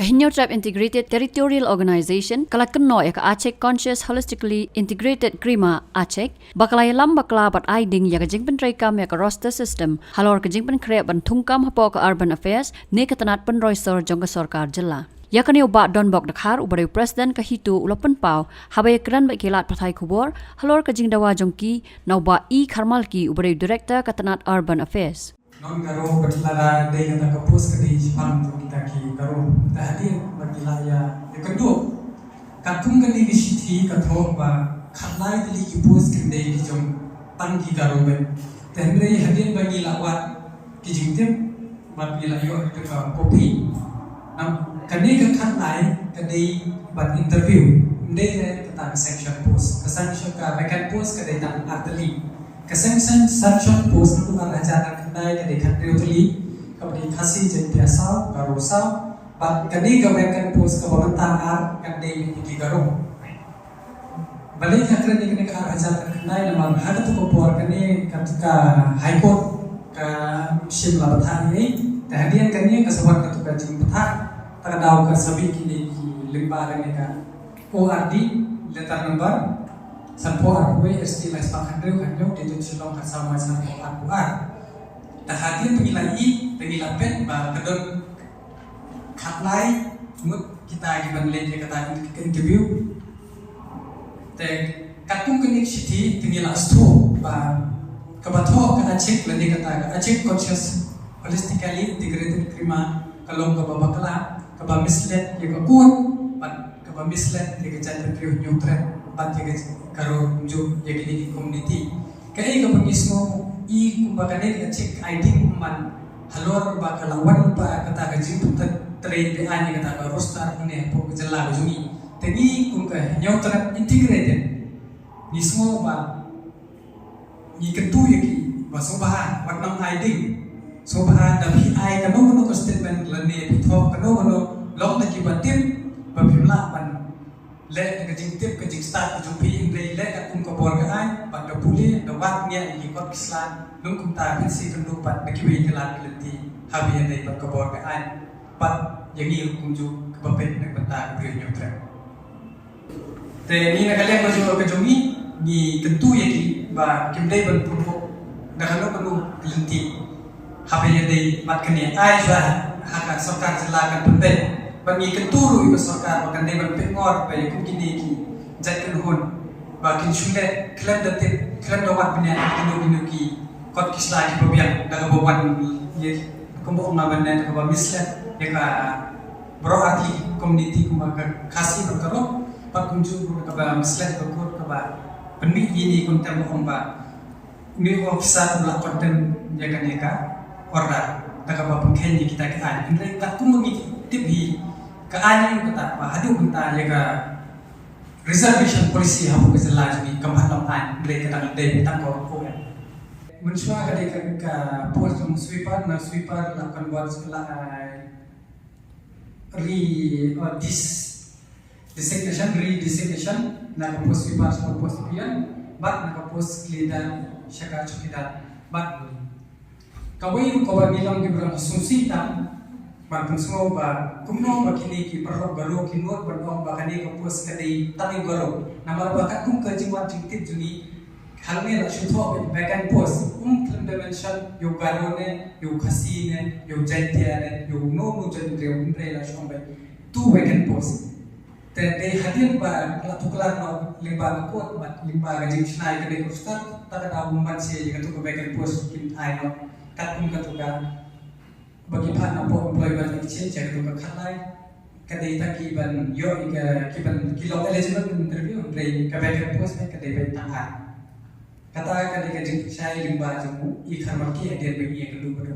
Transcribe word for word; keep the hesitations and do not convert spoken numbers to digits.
Hynñiewtrep Integrated Territorial Organization ka la kynnoh ïa ka Achik Conscious Holistically Integrated CRIHMA Achik ba ka la ïalam bakla bad ai ding ïa ka jingpyntreikam ïa ka roster system halor ka jingpynkhreh ban thungkam hapoh ka Urban Affairs ne ka tnat pynroi sor jong ka sorkar jylla. Ïa kane u Bah Donbok Dkhar uba dei u President ka HITO u la pynpaw haba ïakren bad ki lad pathai khubor halor ka jingdawa jong ki na u Bah E Kharmalki uba dei u Director ka tnat Urban Affairs. Non Garo bad lada dei kata ka post ka dei shaphang jong kita ki Garo. Te hadien ba ki la ïa, ïa kynduh. Katkum kane ka shithi ka thoh ba khatlai tylli ki post ki dei ki jong tang ki Garo bad. Te hynrei hadien ba ngi la wad ki jingtip bad ngi la ïoh ïa ka copy. Nam kane ka khatlai ka dei bad interview. Ym dei re kata ka sanction post. Ka sanction ka vacant post ka dei tang ar tylli. Ka sanction, sanction post naduh ar hajar khatkhyndai ka dei khathynriew tylli, kaba dei Khasi Jaiñtia saw, Garo saw, bad kane ka vacant post kaba mynta ar ka dei ki Garo. Balei nga kren ïa kane ka ar hajar khatkhyndai namar ha katu ka por kane ka, ka High Court kam shym la bthah ei ei, te hadien kane ka sa wan katu ka jingbthah, ta ka daw ka sa bih kine ki lyngba kane ka O R D, letter number sanphew arphew wei, S T lai spah khathynriew khathynñiew, dated Shillong khatsaw March sanphew arphew ar. Te hadien ba ngi la ïohi, ba ngi la peit ba ka don khatlai ngut kita kiban leit ïa kata ka interview. Te katkum kane ka shithi te ngi la sngewthuh ba kaba thoh ka Achik lane kata ka Achik Conscious Holistically Integrated CRIHMA ka long kaba bakla, kaba mislead ïa ka court bad kaba mislead ïa ka jaitbynriew Hynñiewtrep bad ïa ka Garo kumjuh ïa kine ki community. Kaei kaba ngi sngew i kumba kane ka Achik ka ai ding kumban halor ba ka la wan ba kata ka jingpyntrei beaiñ ïa kata ka roster ne hapoh ka jylla ka jong ngi. Te ngi kum ka Hynñiewtrep Integrated ngi sngew ba ngi kyntu ïa ki ba sngewbha wat nang ai ding. Sngewbha da phi ai kano kano ka statement lane phi thoh kano kano long da kiba tip ba phim lah ban leh da ka jingtip ka jingstad ka jong phi, hynrei leh katkum ka bor ka aiñ bad da pule da wad nia ïa ki kot ki sla, nang kumta phin sa ïakynduh pat da kiwei ki lad ki lynti haba ïadei bad ka bor ka aiñ bad ïa ngi ruh kumjuh kaba peit na ka bynta ka briew Hynñiewtrep. Te ngi na ka liang ka jong ka jong ngi ngi kyntu ïa ki ba kim dei ban pynbok da kano kano ka lynti. Haba ïadei bad kane ai shuwa ha ka sorkar jylla kan pynbeit. Bad ngi kyntu ruh ïa ka sorkar ba kan dei ban pynngor ba ïa kum kine ki jait kynhun ba kin shu leh khlem da tip khlem da wad bniah ïa kino kino ki kot ki sla kiba biang da kaba wan ïa kumba ong nga mynne da kaba mislead ïa ka baroh artylli ki community kumba ka Khasi bad ka Garo bad kumjuh ruh da kaba mislead ïa ka court kaba pynmih ïa ine i contempt ba ong ba une u officer u la condemn ïa kane ka order da kaba pynkheiñ ïa kita ki aiñ. Hynrei katkum ba ngi tip hi ka aiñ kata ba haduh mynta ïa ka reservation policy hapoh ka jylla jong ngi kam pat long aiñ, hynrei ka dang dei tang ka O M. Mynshuwa ka dei ka, ka post jong sweeper, na sweeper la convert la, eh, re, uh, dis-, designation, redesignation, na ka post sweeper sha ka post peon, bad na ka post cleaner sha ka chowkidar. Bad kawei ruh kaba ngi long kiba dang sngewsih tam ban pynsngew ba kumno ba kine ki paralok Garo ki nud ban ong ba kane ka post ka dei tang ïa u Garo. Namar ba katkum ka jingwan jingtip jong ngi, hangne la shu thoh ba vacant post, um khlem da mention ïa u Garo ne, ïa u Khasi ne, ïa u Jaiñtia ne, ïa uno uno u jaitbynriew, hynrei la shu ong ba two vacant post. Te dei hadien ba la tuklar noh lyngba ka court bad lyngba ka jingshna ïa kane ka roster, ta ka daw ban shna ïa katu ka vacant post kin ai noh. Katkum katu ka ba ki phah na pdeng Employment Exchange ïa katu ka khatlai. Ka dei tang kiban ïoh ïa ka, kiban ki long eligible ban interview, hynrei ka vacant post ka dei ban tang ar. Kata ka dei ka jingshai lyngba jong u E Kharmalki hadien ba ngi ïakynduh bad u.